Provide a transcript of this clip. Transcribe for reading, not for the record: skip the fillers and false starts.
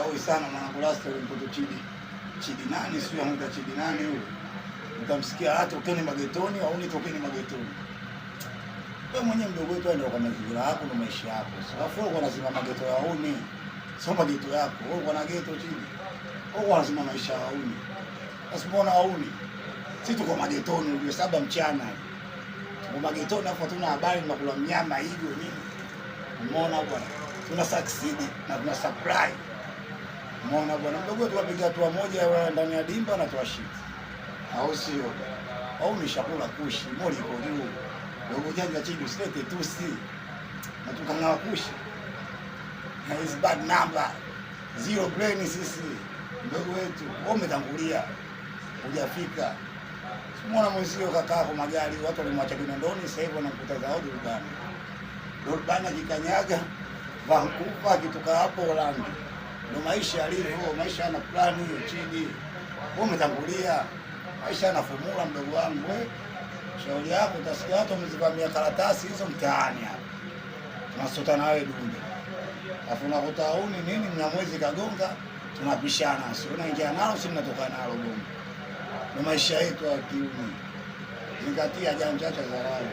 Shauri sana mwanangu Rasta yule mtoto Chidi. Chidi nani sio anaita Chidi nani yule? Utamsikia hata tokeni magetoni au ni tokeni magetoni. Wewe mwenyewe mdogo wetu ndio kwa mazingira yako na maisha yako. Alafu wewe unazima mageto ya uni. Sio mageto yako. Wewe uko na geto Chidi. Wewe unazima maisha ya uni. Sasa mbona wauni? Sisi tuko magetoni ujue 7 mchana. Tuko magetoni afu hatuna habari tunakula mnyama hivyo nini. Umeona bwana? Tuna succeed na tuna supply. Umeona bwana, mdogo wetu wapiga hatua moja ndani ya dimba na tuwashiti. Au sio? Au ni shakula kushi, moli iko juu. Dogo janja Chidi usilete tusi. Na tukang'awa kushi. Na is bad number. Zero brain sisi. Mdogo wetu, wewe umetangulia. Hujafika. Simuona mwenzio kakaa kwa magari, watu walimwacha Kinondoni, sasa hivi wanamkuta zao Durban. Durban akikanyaga Vancouver, akitoka hapo Holland. Ndio maisha yalivyo, maisha yana plani hiyo Chidi. Wewe umetangulia. Maisha yana formula mdogo wangu wewe. Shauri yako utasikia watu wamezivamia karatasi hizo mtaani hapa. Tunasota na wewe dunde. Alafu unakuta uni nini mnyamwezi kagonga, tunapishana. Si unaingia nalo si mnatoka nalo bongo. Ndio maisha yetu ya kiume. Zingatia janja cha dharau.